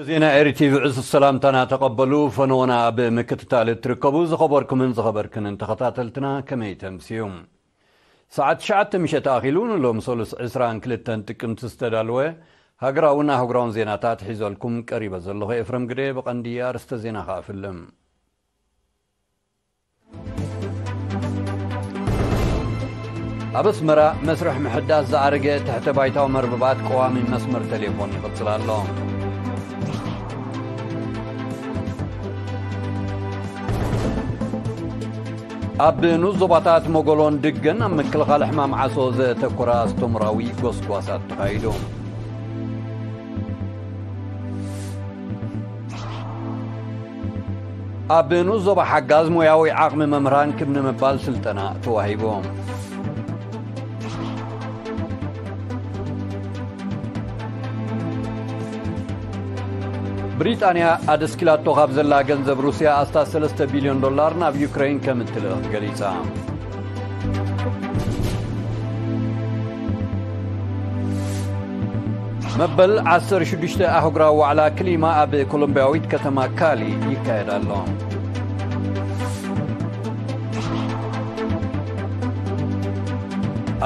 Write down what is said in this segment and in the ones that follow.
ዜና ኤሪ ቲቪ ዕዙዝ ሰላምታና ተቐበሉ። ፈነወና ኣብ ምክትታል እትርከቡ ዝኸበርኩምን ዝኸበርክንን ተኸታተልትና ከመይ ተምስዩ? ሰዓት ትሽዓተ ምሸት ኣኺሉ ንሎም ሰሉስ ዕስራን ክልተን ጥቅምቲ ዝተዳለወ ሃገራውን ኣህጉራውን ዜናታት ሒዘልኩም ቀሪበ ዘለኹ ኤፍረም ግደ። ብቐንዲ ኣርእስተ ዜና ከኣ ፍልም። ኣብ ኣስመራ መስርሕ ምሕዳስ ዝኣረገ ትሕተ ባይታዊ መርበባት ቀዋሚ መስመር ቴሌፎን ይቕጽል ኣሎ። ኣብ ንኡስ ዞባታት መጎሎን ድገን ኣብ ምክልኻል ሕማም ዓሶ ዘተኮረ ኣስተምራዊ ጎስጓሳት ተኻይዱ። ኣብ ንኡስ ዞባ ሓጋዝ ሞያዊ ዓቕሚ መምህራን ክብ ንምባል ስልጠና ተዋሂቡ። ብሪጣንያ ኣደስኪላቶ ካብ ዘላ ገንዘብ ሩስያ ኣስታት ሰለስተ ቢልዮን ዶላር ናብ ዩክሬን ከም እትልእኽ ገሊጻ። መበል ዓሰርተ ሽዱሽተ ኣህጉራዊ ዋዕላ ክሊማ ኣብ ኮሎምቢያዊት ከተማ ካሊ ይካየድ ኣሎ።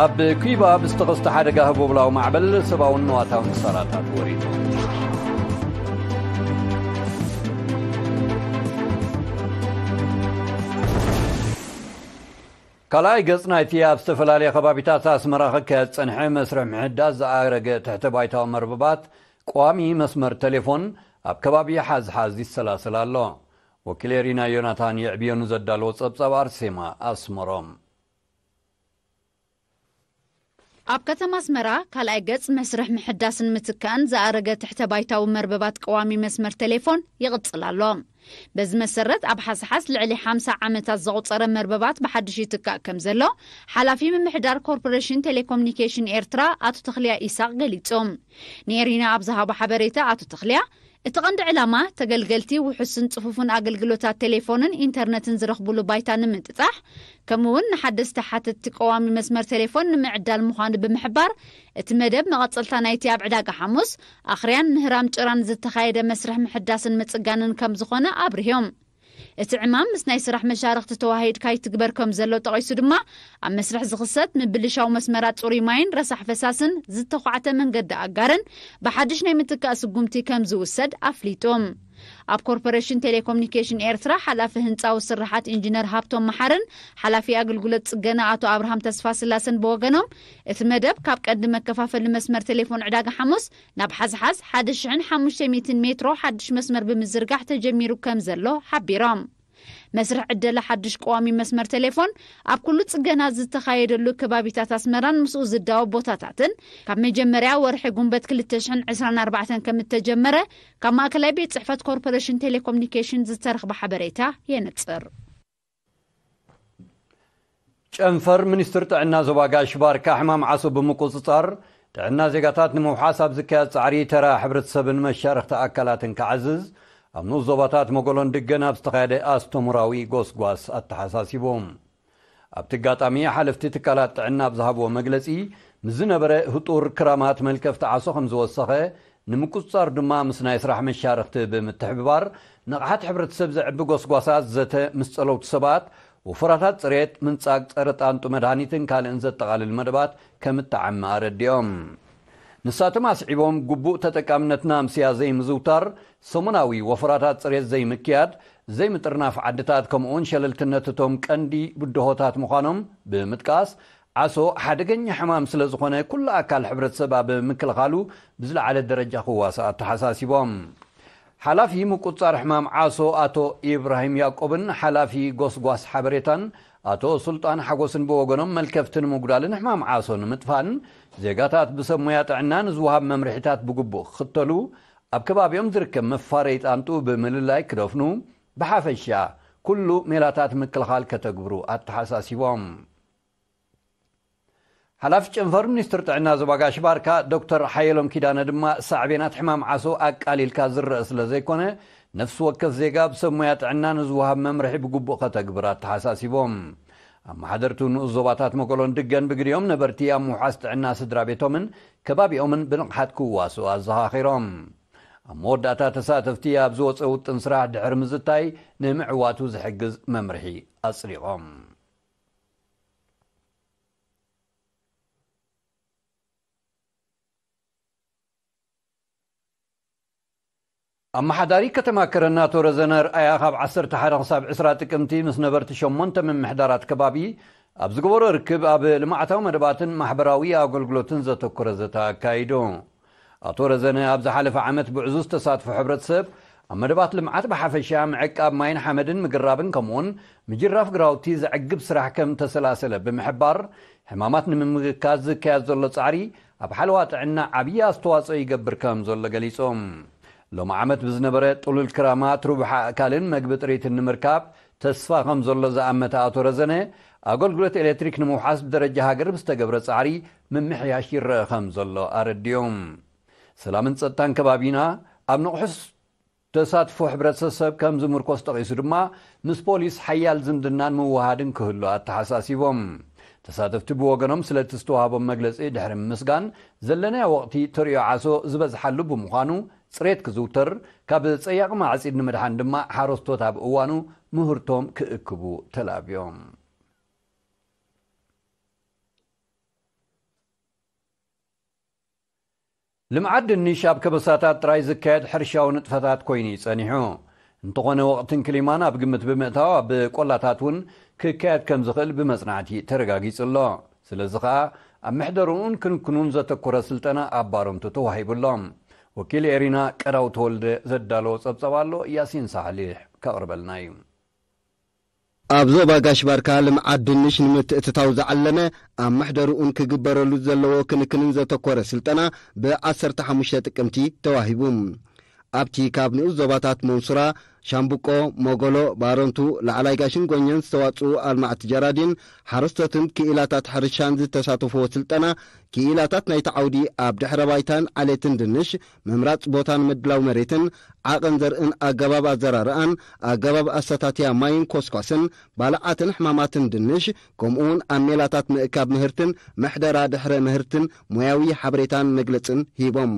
ኣብ ኩባ ብዝተኸስተ ሓደጋ ህቦብላዊ ማዕበል ሰብኣውን ንዋታውን ክሳራታት ወሪዱ። ካልኣይ ገጽ ናይቲ ኣብ ዝተፈላለየ ከባቢታት ኣስመራ ክካየድ ዝጸንሐ መስርሕ ምሕዳስ ዝኣረገ ትሕተ ባይታዊ መርበባት ቀዋሚ መስመር ቴሌፎን ኣብ ከባቢ ሓዝሓዝ ይሰላሰል ኣሎ። ወኪል ኤሪና ዮናታን የዕብዮ ንዘዳለዎ ጸብጻብ ኣርሴማ ኣስመሮም። ኣብ ከተማ ኣስመራ ካልኣይ ገጽ መስርሕ ምሕዳስን ምትካእን ዝኣረገ ትሕተ ባይታዊ መርበባት ቀዋሚ መስመር ቴሌፎን ይቕጽል ኣሎ። በዚ መሰረት ኣብ ሓስሓስ ልዕሊ ሓምሳ ዓመታት ዘቑጸረ መርበባት ብሓድሽ ይትካእ ከም ዘሎ ሓላፊ ምምሕዳር ኮርፖሬሽን ቴሌኮሙኒኬሽን ኤርትራ ኣቶ ተኽልያ ኢሳቕ ገሊጹ። ንኤሪና ኣብ ዝሃቦ ሓበሬታ ኣቶ ተኽልያ፣ እቲ ቀንዲ ዕላማ ተገልገልቲ ውሑስን ጽፉፍን ኣገልግሎታት ቴሌፎንን ኢንተርነትን ዝረኽቡሉ ባይታ ንምጥጣሕ፣ ከምኡ እውን ንሓደስቲ ሓተትቲ ቀዋሚ መስመር ቴሌፎን ንምዕዳል ምዃኑ ብምሕባር፣ እቲ መደብ መቐጸልታ ናይቲ ኣብ ዕዳጋ ሓሙስ ኣኽርያን ምህራም ጭራን ዝተኻየደ መስርሕ ምሕዳስን ምጽጋንን ከም ዝኾነ ኣብሪሆም። እቲ ዕማም ምስ ናይ ስራሕ መሻርኽቲ ተዋሂድካ ይትግበር ከም ዘሎ ጠቒሱ ድማ፣ ኣብ መስርሕ ዝኽሰት ምብልሻው መስመራት ጽሩይ ማይን ረሳሕ ፈሳስን ዝተዃዕተ መንገዲ ኣጋርን ብሓድሽ ናይ ምትካእ ስጉምቲ ከም ዝውሰድ ኣፍሊጡ። ኣብ ኮርፖሬሽን ቴሌኮሙኒኬሽን ኤርትራ ሓላፊ ህንጻዊ ስራሓት ኢንጂነር ሃብቶም መሓርን ሓላፊ ኣገልግሎት ጽገና ኣቶ ኣብርሃም ተስፋስላሰን ብወገኖም፣ እቲ መደብ ካብ ቀንዲ መከፋፈሊ መስመር ቴሌፎን ዕዳጋ ሓሙስ ናብ ሓዝሓዝ ሓደ ሽሕን ሓሙሽተ ሚእትን ሜትሮ ሓድሽ መስመር ብምዝርጋሕ ተጀሚሩ ከም ዘሎ ሓቢሮም። መስርሕ ዕደላ ሓድሽ ቀዋሚ መስመር ቴሌፎን ኣብ ኩሉ ጽገና ዝተኻየደሉ ከባቢታት ኣስመራን ምስኡ ዝዳወብ ቦታታትን ካብ መጀመርያ ወርሒ ጉንበት ክልተ ሽሕን ዕስራን ኣርባዕተን ከም እተጀመረ ካብ ማእከላይ ቤት ጽሕፈት ኮርፖሬሽን ቴሌኮሙኒኬሽን ዝተረኽበ ሓበሬታ የነጽር። ጨንፈር ሚኒስትር ጥዕና ዞባ ጋሽ ባርካ ሕማም ዓሶ ብምቁጽጻር ጥዕና ዜጋታት ንምውሓስ ኣብ ዝካየድ ጻዕሪ ተራ ሕብረተሰብን መሻርኽቲ ኣካላትን ክዓዝዝ ኣብ ንኡስ ዞባታት መጎሎን ድገን ኣብ ዝተኻየደ ኣስተምራዊ ጎስጓስ ኣተሓሳሲቡ። ኣብቲ ኣጋጣሚ ሓለፍቲ ትካላት ጥዕና ኣብ ዝሃብዎ መግለጺ፣ ምስ ዝነበረ ህጡር ክራማት መልከፍቲ ዓሶ ከም ዝወሰኸ፣ ንምቁጽጻር ድማ ምስ ናይ ስራሕ መሻርኽቲ ብምትሕብባር ንቕሓት ሕብረተሰብ ዘዕቢ ጎስጓሳት፣ ዘተ ምስ ጸለውቲ ሰባት፣ ወፈራታት ጽሬት፣ ምንጻግ ጸረ ጣንጡ መድሃኒትን ካልእን ዘጠቓልል መደባት ከም እተዓመ ኣረዲኦም። ንሳቶም ኣስዒቦም፣ ግቡእ ተጠቃምነትና ምስያ ዘይምዝውታር፣ ሰሙናዊ ወፈራታት ጽሬት ዘይምክያድ፣ ዘይምጥርናፍ ዓድታት ከምኡውን ሸለልትነት እቶም ቀንዲ ብድሆታት ምዃኖም ብምጥቃስ፣ ዓሶ ሓደገኛ ሕማም ስለ ዝኾነ ኩሉ ኣካል ሕብረተሰብ ኣብ ምክልኻሉ ብዝለዓለ ደረጃ ክዋሳእ ኣተሓሳሲቦም። ሓላፊ ምቁጽጻር ሕማም ዓሶ ኣቶ ኢብራሂም ያዕቆብን ሓላፊ ጎስጓስ ሓበሬታን ኣቶ ሱልጣን ሓጎስን ብወገኖም፣ መልከፍቲ ንምጉዳልን ሕማም ዓሶ ንምጥፋእን ዜጋታት ብሰብ ሞያ ጥዕና ንዝወሃብ መምርሒታት ብግቡእ ክኽተሉ፣ ኣብ ከባቢኦም ዝርከብ መፋረዪ ጣንጡ ብምልላይ ክደፍኑ፣ ብሓፈሻ ኩሉ ሜላታት ምክልኻል ከተግብሩ ኣተሓሳሲቦም። ሓላፊ ጨንፈር ሚኒስትር ጥዕና ዞባ ጋሽ ባርካ ዶክተር ሓየሎም ኪዳነ ድማ፣ ሳዕቤናት ሕማም ዓሶ ኣቃሊልካ ዝረአ ስለ ዘይኮነ፣ ነፍሲ ወከፍ ዜጋ ብሰብ ሞያ ጥዕና ንዝወሃብ መምርሒ ብግቡእ ከተግብር ኣተሓሳሲቦም። ኣመሓደርቲ ንኡስ ዞባታት መጎሎን ድገን ብግዲኦም ነበርቲ ኣብ ምውሓስ ጥዕና ስድራ ቤቶምን ከባቢኦምን ብንቕሓት ክዋስኡ ኣዘኻኺሮም። ኣብ መወዳእታ ተሳተፍቲ ኣብ ዝወፀ ውጥን ስራሕ ድሕሪ ምዝታይ ንምዕዋቱ ዝሕግዝ መምርሒ ኣፅዲቖም። ኣመሓዳሪ ከተማ ከረን ኣቶ ረዘነ ኣርኣያ ካብ ዓሰርተ ሓደ ክሳብ ዕስራ ጥቅምቲ ምስ ነበርቲ ሸሞንተ ምምሕዳራት ከባቢ ኣብ ዝገበሮ ርክብ ኣብ ልምዓታዊ መደባትን ማሕበራዊ ኣገልግሎትን ዘተኮረ ዘተ ኣካይዱ። ኣቶ ረዘነ ኣብ ዝሓለፈ ዓመት ብዕዙዝ ተሳትፎ ሕብረተሰብ ኣብ መደባት ልምዓት ብሓፈሻ ምዕቃብ ማይን ሓመድን ምግራብን ከምኡውን ምጅራፍ ግራውቲ ዘዕግብ ስራሕ ከም ተሰላሰለ ብምሕባር ሕማማት ንምምግካዝ ዝካየድ ዘሎ ፃዕሪ ኣብ ሓለዋ ጥዕና ዓብዪ ኣስተዋፅኦ ይገብር ከም ዘሎ ገሊፆም። ሎም ዓመት ብዝነበረ ጥሉል ክራማት ርቡሕ ኣእካልን መግቢ ጥሪትን ንምርካብ ተስፋ ከም ዘሎ ዝኣመተ ኣቶ ረዘነ ኣገልግሎት ኤሌክትሪክ ንምውሓስ ብደረጃ ሃገር ብዝተገብረ ፃዕሪ ምምሕያሽ ይረአ ከም ዘሎ ኣረዲኦም። ሰላምን ፀጥታን ከባቢና ኣብ ንቑሑስ ተሳትፎ ሕብረተሰብ ከም ዝምርኮስ ጠቒሱ ድማ ምስ ፖሊስ ሓያል ዝምድናን ምውሃድን ክህሉ ኣተሓሳሲቦም። ተሳተፍቲ ብወገኖም ስለቲ ዝተዋህቦም መግለፂ ድሕሪ ምምስጋን ዘለናዮ ወቕቲ ተርእዮ ዓሶ ዝበዝሓሉ ብምዃኑ ፅሬት ክዝውተር ካብ ፀያቒ ማዕፂድ ንምድሓን ድማ ሓረስቶት ኣብ እዋኑ ምህርቶም ክእክቡ ተላብዮም። ልምዓት ድንሽ ኣብ ከበሳታት ጥራይ ዝካየድ ሕርሻዊ ንጥፈታት ኮይኑ እዩ ጸኒሑ። እንተኾነ ወቕትን ክሊማን ኣብ ግምት ብምእታው ኣብ ቆላታት እውን ክካየድ ከም ዝኽእል ብመጽናዕቲ ተረጋጊጹ ኣሎ። ስለዚ ኸኣ ኣብ ምሕደርኡን ክንክኑን ዘተኮረ ስልጠና ኣብ ባረንቱ ተዋሂቡ ኣሎ። ወኪል ኤሪና ቀዳው ተወልደ ዘዳለዎ ጸብጸብ ኣሎ፣ ያሲን ሳሕሊሕ ከቕርበልና እዩ። ኣብ ዞባ ጋሽ ባርካ ልምዓት ድንሽ ንምትእትታው ዝዓለመ ኣብ ምሕደርኡን ክግበረሉ ዘለዎ ክንክንን ዘተኮረ ስልጠና ብ ዓሰርተ ሓሙሽተ ጥቅምቲ ተዋሂቡ። ኣብቲ ካብ ንኡስ ዞባታት መንሱራ፣ ሻምብቆ፣ ሞጎሎ፣ ባረንቱ፣ ላዕላይ ጋሽን ጎኘን ዝተዋጽኡ ኣልማዕቲ ጀራዲን ሓረስቶትን ክኢላታት ሕርሻን ዝተሳተፍዎ ስልጠና ክኢላታት ናይቲ ዓውዲ ኣብ ድሕረ ባይታን ዓሌትን ድንሽ፣ ምምራጽ ቦታን ምድላው መሬትን፣ ዓቐን ዘርእን ኣገባብ ኣዘራርኣን፣ ኣገባብ ኣሰታትያ ማይን ኮስኳስን፣ ባልዓትን ሕማማትን ድንሽ፣ ከምኡውን ኣብ ሜላታት ምእካብ ምህርትን ምሕደራ ድሕረ ምህርትን ሞያዊ ሓበሬታን መግለጽን ሂቦም።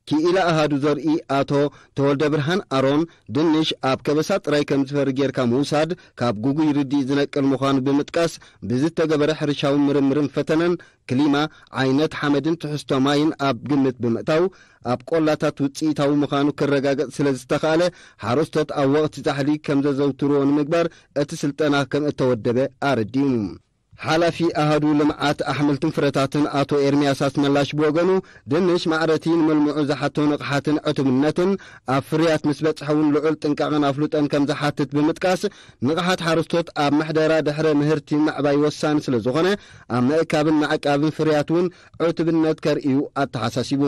ክኢላ ኣሃዱ ዘርኢ ኣቶ ተወልደ ብርሃን ኣሮን፣ ድንሽ ኣብ ከበሳ ጥራይ ከም ዝፈሪ ጌርካ ምውሳድ ካብ ጉጉይ ርድኢት ዝነቅል ምዃኑ ብምጥቃስ፣ ብዝተገበረ ሕርሻዊ ምርምርን ፈተነን ክሊማ፣ ዓይነት ሓመድን ትሕዝቶ ማይን ኣብ ግምት ብምእታው፣ ኣብ ቆላታት ውጽኢታዊ ምዃኑ ክረጋገጽ ስለ ዝተኻእለ፣ ሓረስቶት ኣብ ወቕቲ ጻሕሊ ከም ዘዘውትርዎ ንምግባር እቲ ስልጠና ከም እተወደበ ኣረዲኡ። ሓላፊ ኣሃዱ ልምዓት ኣሕምልትን ፍረታትን ኣቶ ኤርምያስ ኣስመላሽ ብወገኑ፣ ድንሽ ማዕረቲ ንመልምዑ ዝሓቶ ንቕሓትን ዕቱብነትን ኣብ ፍርያት ምስ በጽሐ እውን ልዑል ጥንቃቕን ኣፍልጦን ከም ዝሓትት ብምጥቃስ፣ ንቕሓት ሓረስቶት ኣብ ምሕደራ ድሕረ ምህርቲ ምዕባይ ወሳኒ ስለ ዝኾነ፣ ኣብ ምእካብን ምዕቃብን ፍርያት እውን ዕቱብነት ከርእዩ ኣተሓሳሲቡ።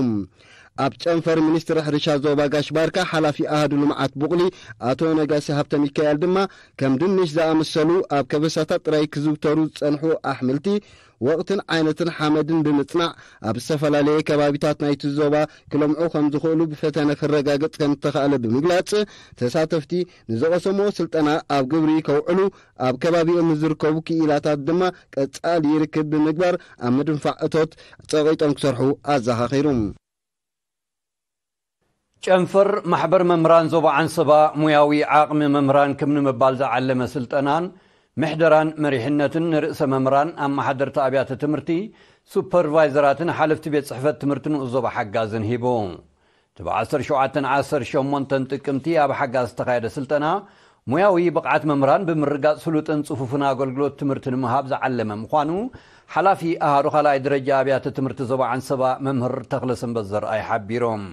ኣብ ጨንፈር ሚኒስትሪ ሕርሻ ዞባ ጋሽ ባርካ ሓላፊ ኣሃዱ ልምዓት ቡቕሊ ኣቶ ነጋሲ ሃብተ ሚካኤል ድማ፣ ከም ድንሽ ዝኣመሰሉ ኣብ ከበሳታት ጥራይ ክዝውተሩ ዝጸንሑ ኣሕምልቲ፣ ወቕትን ዓይነትን ሓመድን ብምጽናዕ፣ ኣብ ዝተፈላለየ ከባቢታት ናይቲ ዞባ ክለምዑ ከም ዝኽእሉ ብፈተነ ክረጋገጽ ከም ዝተኻእለ ብምግላጽ፣ ተሳተፍቲ ንዝቐሰምዎ ስልጠና ኣብ ግብሪ ከውዕሉ፣ ኣብ ከባቢኦም ንዝርከቡ ክኢላታት ድማ ቀጻሊ ርክብ ብምግባር ኣብ ምድንፋዕ እቶት ጸቒጦም ክሰርሑ ኣዘኻኺሩ። ጨንፈር ማሕበር መምህራን ዞባ ዓንሰባ ሙያዊ ዓቕሚ መምህራን ክም ንምባል ዝዓለመ ስልጠናን ምሕደራን መሪሕነትን ንርእሰ መምህራን፣ ኣመሓደርቲ ኣብያተ ትምህርቲ፣ ሱፐርቫይዘራትን ሓለፍቲ ቤት ጽሕፈት ትምህርቲ ንኡስ ዞባ ሓጋዝን ሂቡ። እቲ ብ ዓሰርተ ሸውዓተን ዓሰርተ ሸሞንተን ጥቅምቲ ኣብ ሓጋዝ ዝተኻየደ ስልጠና፣ ሙያዊ ብቕዓት መምህራን ብምርጋጽ ስሉጥን ጽፉፍን ኣገልግሎት ትምህርቲ ንምሃብ ዝዓለመ ምዃኑ፣ ሓላፊ ኣሃዱ ካልኣይ ደረጃ ኣብያተ ትምህርቲ ዞባ ዓንሰባ መምህር ተኽለ ሰንበት ዘርኣይ ሓቢሮም።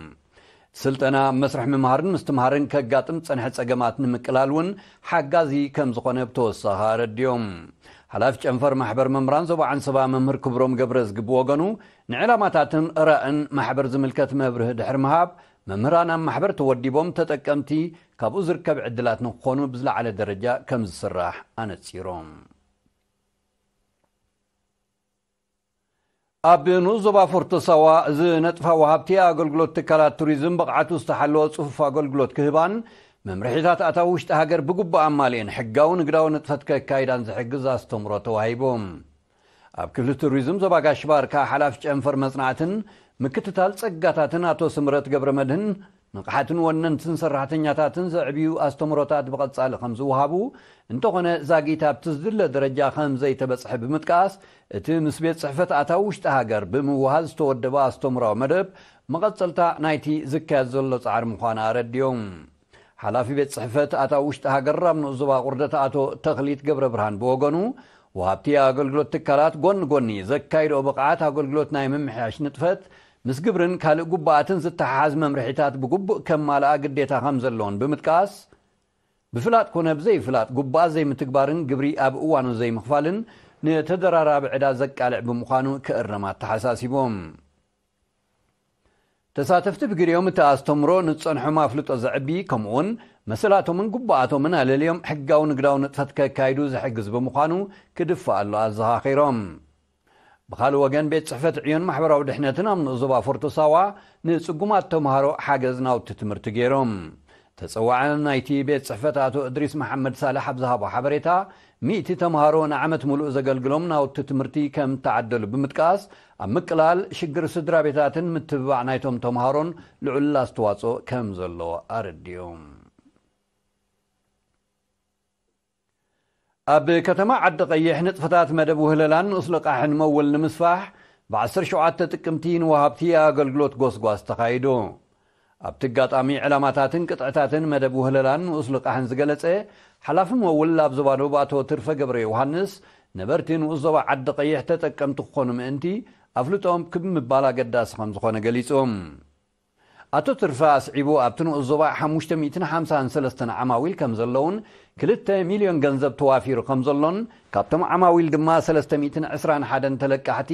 እቲ ስልጠና ኣብ መስርሕ ምምሃርን ምስትምሃርን ከጋጥም ዝጸንሐ ጸገማት ንምቅላል እውን ሓጋዚ ከም ዝኾነ ብተወሳኺ ኣረዲኦም። ሓላፊ ጨንፈር ማሕበር መምህራን ዞባ ዓንሰባ መምህር ክብሮም ገብረዝጊ ብወገኑ፣ ንዕላማታትን ራእን ማሕበር ዝምልከት መብርሂ ድሕሪ ምሃብ፣ መምህራን ኣብ ማሕበር ተወዲቦም ተጠቀምቲ ካብኡ ዝርከብ ዕድላት ንክኾኑ ብዝለዓለ ደረጃ ከም ዝስራሕ ኣነጺሮም። ኣብ ንኡስ ዞባ ፎርቶ ሳዋ ዝነጥፋ ወሃብቲ ኣገልግሎት ትካላት ቱሪዝም ብቕዓቱ ዝተሓለወ ጽፉፍ ኣገልግሎት ክህባን መምርሒታት ኣታዊ ውሽጢ ሃገር ብግቡእ ኣማሊኤን ሕጋዊ ንግዳዊ ንጥፈት ከካይዳን ዝሕግዝ ኣስተምሮ ተዋሂቡ። ኣብ ክፍሊ ቱሪዝም ዞባ ጋሽ ባርካ ሓላፊ ጨንፈር መጽናዕትን ምክትታል ጸጋታትን ኣቶ ስምረት ገብረ መድህን ንቕሓትን ወነንትን ሰራሕተኛታትን ዘዕብዩ ኣስተምህሮታት ብቐጻሊ ከም ዝወሃቡ፣ እንተኾነ ዛጊት ኣብቲ ዝድለ ደረጃ ከም ዘይተበጽሐ ብምጥቃስ፣ እቲ ምስ ቤት ጽሕፈት ኣታዊ ውሽጢ ሃገር ብምውሃዝ ዝተወደበ ኣስተምህራዊ መደብ መቐጸልታ ናይቲ ዝካየድ ዘሎ ጻዕሪ ምዃኑ ኣረድዮም። ሓላፊ ቤት ጽሕፈት ኣታዊ ውሽጢ ሃገር ኣብ ንኡስ ዞባ ቁርደት ኣቶ ተኽሊት ገብረ ብርሃን ብወገኑ፣ ወሃብቲ ኣገልግሎት ትካላት ጎኒ ጎኒ ዘካይድኦ ብቕዓት ኣገልግሎት ናይ ምምሕያሽ ንጥፈት ምስ ግብርን ካልእ ጉባኣትን ዝተሓሓዝ መምርሒታት ብግቡእ ከማልኣ ግዴታ ከም ዘለዎን ብምጥቃስ፣ ብፍላጥ ኮነ ብዘይፍላጥ ጉባኣት ዘይምትግባርን ግብሪ ኣብ እዋኑ ዘይምኽፋልን ንተደራራቢ ዕዳ ዘቃልዕ ብምዃኑ ክእረም ኣተሓሳሲቦም። ተሳተፍቲ ብግዲኦም እቲ ኣስተምሮ ንጸንሖም ኣፍልጦ ዘዕቢ፣ ከምኡውን መሰላቶምን ጉባኣቶምን ኣለልዮም ሕጋዊ ንግዳዊ ንጥፈት ከካይዱ ዝሕግዝ ብምዃኑ ክድፋእ ኣሎ ኣዘኻኺሮም። ብኻልእ ወገን፣ ቤት ጽሕፈት ዕዮን ማሕበራዊ ድሕነትን ኣብ ንኡስ ዞባ ፎርቶ ሳዋ ንጽጉማት ተምሃሮ ሓገዝ ናውቲ ትምህርቲ ገይሮም። ተጸዋዕን ናይቲ ቤት ጽሕፈት ኣቶ እድሪስ መሓመድ ሳልሕ ኣብ ዝሃቦ ሓበሬታ፣ ሚእቲ ተምሃሮ ንዓመት ምሉእ ዘገልግሎም ናውቲ ትምህርቲ ከም እተዓደሉ ብምጥቃስ፣ ኣብ ምቅላል ሽግር ስድራ ቤታትን ምትብባዕ ናይቶም ተምሃሮን ልዑል ኣስተዋጽኦ ከም ዘለዎ ኣረዲኦም። ኣብ ከተማ ዓዲ ቀይሕ ንጥፈታት መደብ ውህለላን ንኡስ ልቓሕን መወል ንምስፋሕ፣ ብ ዓሰርተ ሸውዓተ ጥቅምቲ ንወሃብቲ ኣገልግሎት ጎስጓስ ተኻይዱ። ኣብቲ ኣጋጣሚ፣ ዕላማታትን ቅጥዕታትን መደብ ውህለላን ንኡስ ልቓሕን ዝገለጸ ሓላፊ መውል ኣብ ዞባ ደቡብ ኣቶ ትርፈ ገብረ ዮሃንስ፣ ነበርቲ ንኡስ ዞባ ዓዲ ቀይሕ ተጠቀምቲ ክኾኑ ምእንቲ ኣፍልጦም ክብ ምባል ኣገዳሲ ከም ዝኾነ ገሊጹ። ኣቶ ትርፈ ኣስዒቡ፣ ኣብቲ ንኡስ ዞባ ሓሙሽተ ሚእትን ሓምሳን ሰለስተን ዓማዊል ከም ዘለውን ክልተ ሚልዮን ገንዘብ ተዋፊሩ ከም ዘሎን፣ ካብቶም ዓማዊል ድማ ሰለስተ ሚእትን ዕስራን ሓደን ተለቃሕቲ፣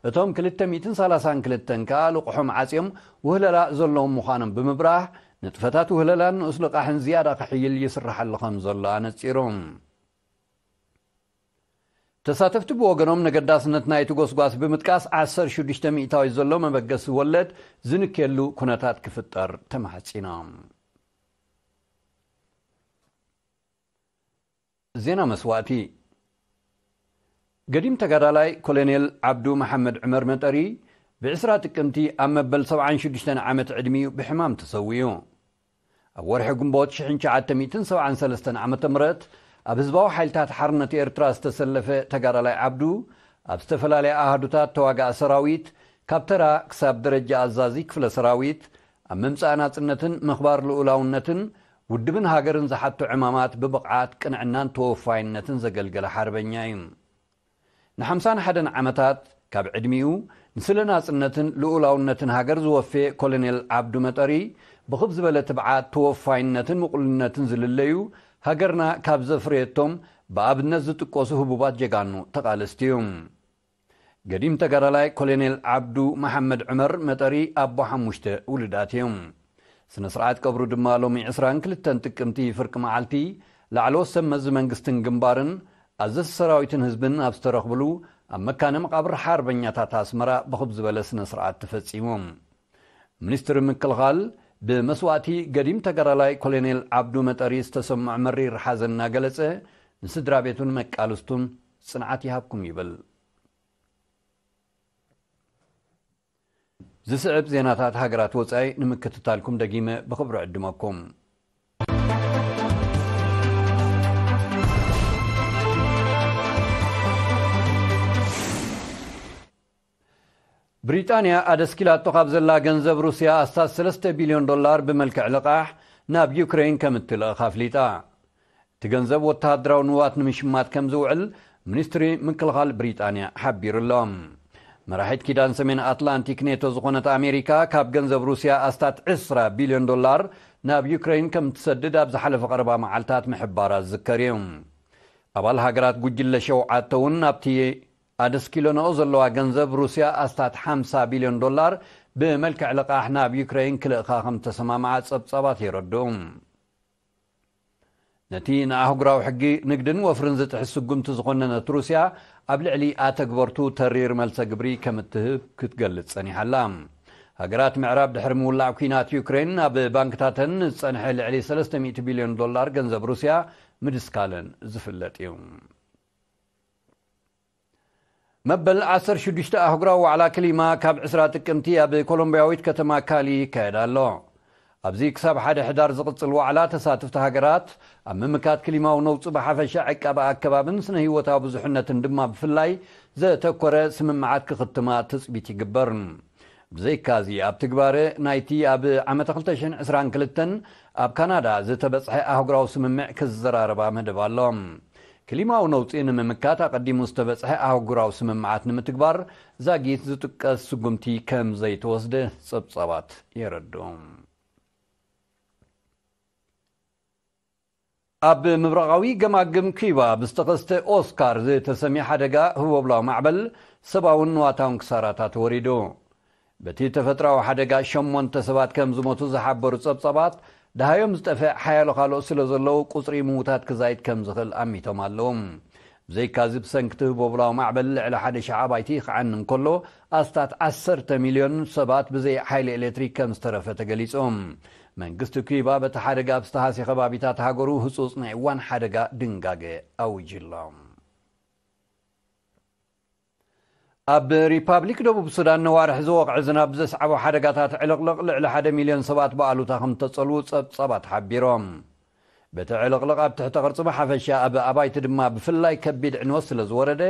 እቶም ክልተ ሚእትን ሰላሳን ክልተን ከኣ ልቑሖም ዓጽዮም ውህለላ ዘለዎም ምዃኖም ብምብራህ፣ ንጥፈታት ውህለላን ንኡስ ልቓሕን ዝያዳ ክሕይል ይስርሓሉ ከም ዘሎ ኣነጺሩ። ተሳተፍቲ ብወገኖም፣ ነገዳስነት ናይቲ ጎስጓስ ብምጥቃስ፣ ዓሰርተ ሽዱሽተ ሚእታዊት ዘሎ መበገሲ ወለድ ዝንክየሉ ኩነታት ክፍጠር ተማሕጺኖም። ዜና መስዋእቲ። ገዲም ተጋዳላይ ኮሎኔል ዓብዱ መሓመድ ዑመር መጠሪ፣ ብ ዕስራ ጥቅምቲ ኣብ መበል ሰብዓን ሽዱሽተን ዓመት ዕድሚኡ ብሕማም ተሰዊኡ። ኣብ ወርሒ ግንቦት ሽሕን ትሽዓተ ሚእትን ሰብዓን ሰለስተን ዓመተ ምህረት፣ ኣብ ህዝባዊ ሓይልታት ሓርነት ኤርትራ ዝተሰለፈ ተጋዳላይ ዓብዱ፣ ኣብ ዝተፈላለያ ኣሃዱታት ተዋጋኢ ሰራዊት፣ ካብ ተራ ክሳብ ደረጃ ኣዛዚ ክፍለ ሰራዊት፣ ኣብ ምምጻእ ናጽነትን ምኽባር ልኡላውነትን ውድብን ሃገርን ዝሓቱ ዕማማት ብብቕዓት፣ ቅንዕናን ተወፋይነትን ዘገልገለ ሓርበኛ እዩ። ንሓምሳን ሓደን ዓመታት ካብ ዕድሚኡ ንስለ ናጽነትን ልኡላውነትን ሃገር ዝወፈየ ኮሎኔል ዓብዱ መጠሪ፣ ብኽብ ዝበለ ትብዓት፣ ተወፋይነትን ምቕሉልነትን ዝልለዩ፣ ሃገርና ካብ ዘፍረየቶም ብኣብነት ዝጥቀሱ ህቡባት ጀጋኑ ተቓለስቲ እዩ። ገዲም ተጋዳላይ ኮሎኔል ዓብዱ መሓመድ ዑመር መጠሪ ኣቦ ሓሙሽተ ውሉዳት እዮም። ስነ ስርዓት ቀብሩ ድማ ሎሚ ዕስራን ክልተን ጥቅምቲ ፍርቂ መዓልቲ፣ ላዕለዎት ሰብ መዚ መንግስትን ግንባርን፣ ኣዘዝቲ ሰራዊትን ህዝብን ኣብ ዝተረኽብሉ፣ ኣብ መካነ መቃብር ሓርበኛታት ኣስመራ ብኽብ ዝበለ ስነ ስርዓት ተፈጺሙ። ሚኒስትሪ ምክልኻል፣ ብመስዋእቲ ገዲም ተጋዳላይ ኮሎኔል ዓብዱ መጠሪ ዝተሰምዖ መሪር ሓዘን እናገለጸ፣ ንስድራ ቤቱን መቃልስቱን ጽንዓት ይሃብኩም ይብል። ዝስዕብ ዜናታት ሃገራት ወጻኢ ንምክትታልኩም ደጊመ ብኽብሪ ዕድመኩም። ብሪጣንያ ኣደስኪላቶ ካብ ዘላ ገንዘብ ሩስያ ኣስታት ሰለስተ ቢልዮን ዶላር ብመልክዕ ልቓሕ ናብ ዩክሬን ከም እትልእኽ ኣፍሊጣ። እቲ ገንዘብ ወተሃደራዊ ንዋት ንምሽማት ከም ዝውዕል ሚኒስትሪ ምክልኻል ብሪጣንያ ሓቢሩ ኣሎ። መራሒት ኪዳን ሰሜን ኣትላንቲክ ኔቶ ዝኾነት ኣሜሪካ፣ ካብ ገንዘብ ሩስያ ኣስታት ዕስራ ቢልዮን ዶላር ናብ ዩክሬን ከም እትሰድድ ኣብ ዝሓለፈ ቀረባ መዓልታት ምሕባራ ዝዝከር እዩ። ኣባል ሃገራት ጉጅለ ሸውዓተ እውን፣ ኣብቲ ኣደስኪለንኦ ዘለዋ ገንዘብ ሩስያ ኣስታት ሓምሳ ቢልዮን ዶላር ብመልክዕ ልቓሕ ናብ ዩክሬን ክልእኻ ከም ተሰማምዓ ጸብጻባት የረድኡ። ነቲ ንኣህጉራዊ ሕጊ ንግድን ወፍርን ዝጥሕስ ስጉምቲ ዝኾነነት ሩስያ፣ ኣብ ልዕሊ ኣተግበርቱ ተሪር መልሰ ግብሪ ከም እትህብ ክትገልጽ ጸኒሓ ኣላ። ሃገራት ምዕራብ፣ ድሕሪ ምውላዕ ኲናት ዩክሬን፣ ኣብ ባንክታተን ዝጸንሐ ልዕሊ ሰለስተ ሚእቲ ቢልዮን ዶላር ገንዘብ ሩስያ ምድስካለን ዝፍለጥ እዩ። መበል ዓሰርተ ሽዱሽተ ኣህጉራዊ ዋዕላ ክሊማ፣ ካብ ዕስራ ጥቅምቲ ኣብ ኮሎምብያዊት ከተማ ካሊ ይካየድ ኣሎ። ኣብዚ ክሳብ ሓደ ሕዳር ዝቕጽል ዋዕላ፣ ተሳትፍቲ ሃገራት ኣብ ምምካት ክሊማዊ ነውጺ ብሓፈሻ፣ ዕቃበ ኣከባብን ስነ ህይወታዊ ብዙሕነትን ድማ ብፍላይ ዘተኮረ ስምምዓት ክኽትማ ትጽቢት ይግበር። ብዘይካዚ፣ ኣብ ትግባረ ናይቲ ኣብ ዓመተ ክልተ ሽሕን ዕስራን ክልተን ኣብ ካናዳ ዝተበጽሐ ኣህጉራዊ ስምምዕ ክዘራረባ መደብ ኣሎ። ክሊማዊ ነውጺ ንምምካት ኣቐዲሙ ዝተበጽሐ ኣህጉራዊ ስምምዓት ንምትግባር ዛጊት ዝጥቀስ ስጉምቲ ከም ዘይተወስደ ጸብጻባት የረድኡ። ኣብ ምብራቓዊ ገማግም ኪባ ብዝተኸስተ ኦስካር ዝተሰምየ ሓደጋ ህቦብላዊ ማዕበል ሰብኣውን ንዋታውን ክሳራታት ወሪዱ። በቲ ተፈጥራዊ ሓደጋ ሸሞንተ ሰባት ከም ዝሞቱ ዝሓበሩ ጸብጻባት፣ ደሃዮም ዝጠፍእ ሓያሎ ካልኦት ስለ ዘለዉ፣ ቁጽሪ ምዉታት ክዛይድ ከም ዝኽእል ኣሚቶም ኣለዉ። ብዘይካዚ፣ ብሰንኪ እቲ ህቦብላዊ ማዕበል ልዕሊ ሓደ ሽሕ ኣባይቲ ክዓኒ እንከሎ፣ ኣስታት ዓሰርተ ሚልዮን ሰባት ብዘይ ሓይሊ ኤሌክትሪክ ከም ዝተረፈ ተገሊጹ። መንግስቲ ኩባ በቲ ሓደጋ ኣብ ዝተሃስየ ከባቢታት ሃገሩ ህጹጽ ናይ እዋን ሓደጋ ድንጋገ ኣዊጁ ኣሎ። ኣብ ሪፓብሊክ ደቡብ ሱዳን፣ ነዋርሕ ዝወቕዐ ዝናብ ዘስዓቦ ሓደጋታት ዕልቕልቕ፣ ልዕሊ ሓደ ሚልዮን ሰባት ብኣሉታ ከም ተጸልዉ ጸብጻባት ሓቢሮም። በቲ ዕልቕልቕ፣ ኣብ ትሕቲ ቅርጺ ብሓፈሻ፣ ኣብ ኣባይቲ ድማ ብፍላይ ከቢድ ዕንወት ስለ ዝወረደ፣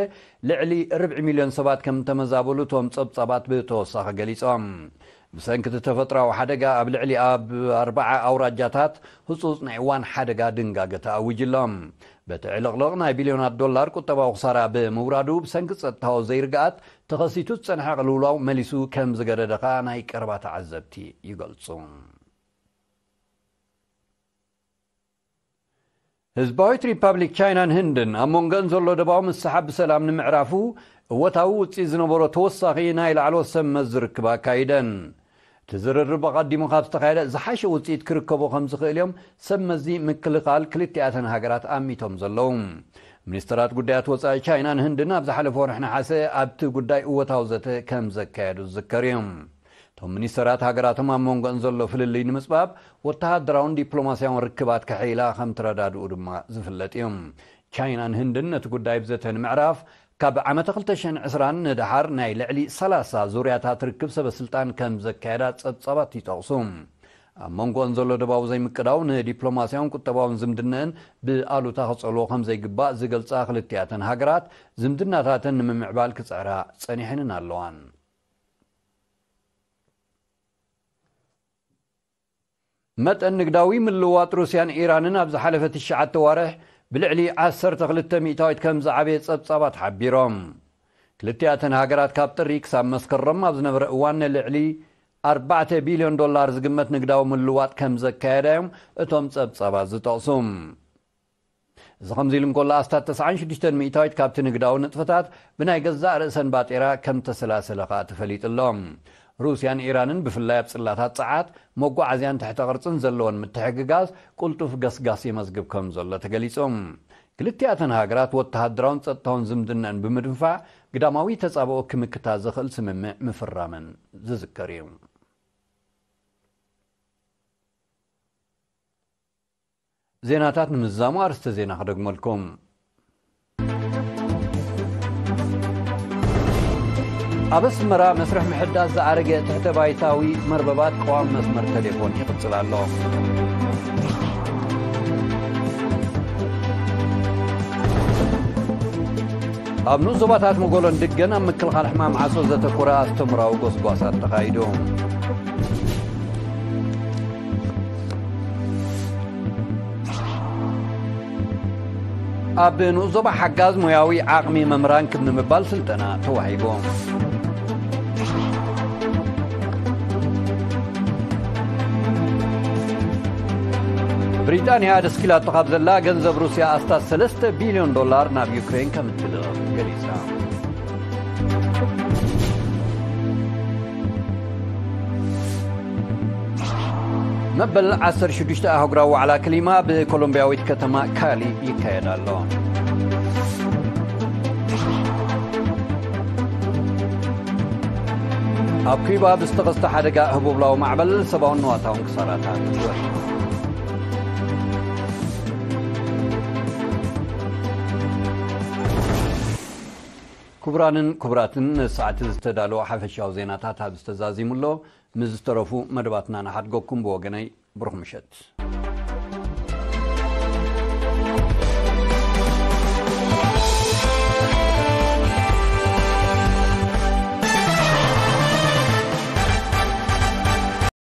ልዕሊ ርብዒ ሚልዮን ሰባት ከም ተመዛበሉ እቶም ጸብጻባት ብተወሳኺ ገሊጾም። ብሰንኪ እቲ ተፈጥራዊ ሓደጋ፣ ኣብ ልዕሊ ኣብ ኣርባዓ ኣውራጃታት ህጹጽ ናይ እዋን ሓደጋ ድንጋገ ተኣዊጁ ኣሎ። በቲ ዕልቕልቕ፣ ናይ ቢልዮናት ዶላር ቁጠባዊ ክሳራ ብምውራዱ፣ ብሰንኪ ጸጥታዊ ዘይርግኣት ተኸሲቱ ዝጸንሐ ቅልውላው መሊሱ ከም ዝገደደ ከኣ ናይ ቀረባ ተዓዘብቲ ይገልጹ። ህዝባዊት ሪፓብሊክ ቻይናን ህንድን ኣብ መንጎአን ዘሎ ደባዊ ምስሓብ ብሰላም ንምዕራፉ እወታዊ ውጽኢት ዝነበሮ ተወሳኺ ናይ ላዕለዎት ሰብ መዚ ርክብ ኣካይደን። እቲ ዝርርብ ኣቐዲሙ ካብ ዝተኻየደ ዝሓሸ ውጽኢት ክርከቦ ከም ዝኽእል እዮም ሰብ መዚ ምክልኻል ክልቲኣተን ሃገራት ኣሚቶም ዘለዉ። ሚኒስተራት ጉዳያት ወጻኢ ቻይናን ህንድን ኣብ ዝሓለፈ ወርሒ ነሓሰ ኣብቲ ጉዳይ እወታዊ ዘተ ከም ዘካየዱ ዝዝከር እዩ። እቶም ሚኒስተራት፣ ሃገራቶም ኣብ መንጎአን ዘሎ ፍልልይ ንምጽባብ ወተሃደራውን ዲፕሎማስያውን ርክባት ከሐይላ ከም ትረዳድኡ ድማ ዝፍለጥ እዩ። ቻይናን ህንድን ነቲ ጉዳይ ብዘተ ንምዕራፍ፣ ካብ ዓመተ ክልተ ሽሕን ዕስራን ንደሓር ናይ ልዕሊ ሰላሳ ዙርያታት ርክብ ሰበ ስልጣን ከም ዘካየዳ ጸብጻባት ይጠቕሱ። ኣብ መንጎአን ዘሎ ደባዊ ዘይምቅዳው ንዲፕሎማስያውን ቁጠባውን ዝምድነአን ብኣሉታ ክጸልዎ ከም ዘይግባእ ዝገልጻ ክልቲኣተን ሃገራት፣ ዝምድናታተን ንምምዕባል ክጽዕራ ጸኒሐንን ኣለዋን። መጠን ንግዳዊ ምልውዋጥ ሩስያን ኢራንን ኣብ ዝሓለፈ ትሽዓተ ዋርሕ ብልዕሊ ዓሰርተ ክልተ ሚእታዊት ከም ዝዓበየ ጸብጻባት ሓቢሮም። ክልቲኣተን ሃገራት ካብ ጥሪ ክሳብ መስከረም ኣብ ዝነበረ እዋን ንልዕሊ ኣርባዕተ ቢልዮን ዶላር ዝግመት ንግዳዊ ምልውዋጥ ከም ዘካየዳ እዮም እቶም ጸብጻባት ዝጠቕሱ። እዚ ከምዚ ኢሉ እንከሎ፣ ኣስታት ተስዓን ሽዱሽተን ሚእታዊት ካብቲ ንግዳዊ ንጥፈታት ብናይ ገዛእ ርእሰን ባጤራ ከም ተሰላሰለ ከኣ ተፈሊጡ ኣሎ። ሩስያን ኢራንን ብፍላይ ኣብ ጽላታት ጸዓት፣ መጓዓዝያን ትሕተ ቅርጽን ዘለወን ምትሕግጋዝ ቅልጡፍ ገስጋስ የመዝግብ ከም ዘሎ ተገሊጹ። ክልቲኣተን ሃገራት ወተሃደራውን ጸጥታውን ዝምድነን ብምድንፋዕ ግዳማዊ ተጻብኦ ክምክታ ዝኽእል ስምምዕ ምፍራመን ዝዝከር እዩ። ዜናታት ንምዝዛሙ ኣርስተ ዜና ክደግመልኩም። ኣብ ኣስመራ መስርሕ ምሕዳስ ዝኣረገ ትሕተ ባይታዊ መርበባት ቀዋሚ መስመር ቴሌፎን ይቕጽል ኣሎ። ኣብ ንኡስ ዞባታት መጎሎን ድገን ኣብ ምክልኻል ሕማም ዓሶ ዘተኮረ ኣስተምራዊ ጎስጓሳት ተኻይዱ። ኣብ ንኡስ ዞባ ሓጋዝ ሞያዊ ዓቕሚ መምህራን ክብ ንምባል ስልጠና ተዋሂቡ። ብሪጣንያ ደስኪላቶ ካብ ዘላ ገንዘብ ሩስያ ኣስታት ሰለስተ ቢልዮን ዶላር ናብ ዩክሬን ከም እትልእኽ ገሊጻ። መበል ዓሰርተ ሽዱሽተ ኣህጉራዊ ዋዕላ ክሊማ ብኮሎምቢያዊት ከተማ ካሊ ይካየድ ኣሎ። ኣብ ኩባ ብዝተኸስተ ሓደጋ ህቦብላዊ ማዕበል ሰብኣውን ንዋታውን ክሳራታት ወሪዱ። ክቡራንን ክቡራትን፣ ንሰዓት ዝተዳለወ ሓፈሻዊ ዜናታት ኣብ ዝተዛዚሙ ኣሎ። ምስ ዝተረፉ መደባትና ንሓድገኩም። ብወገነይ ብሩኽ ምሸት።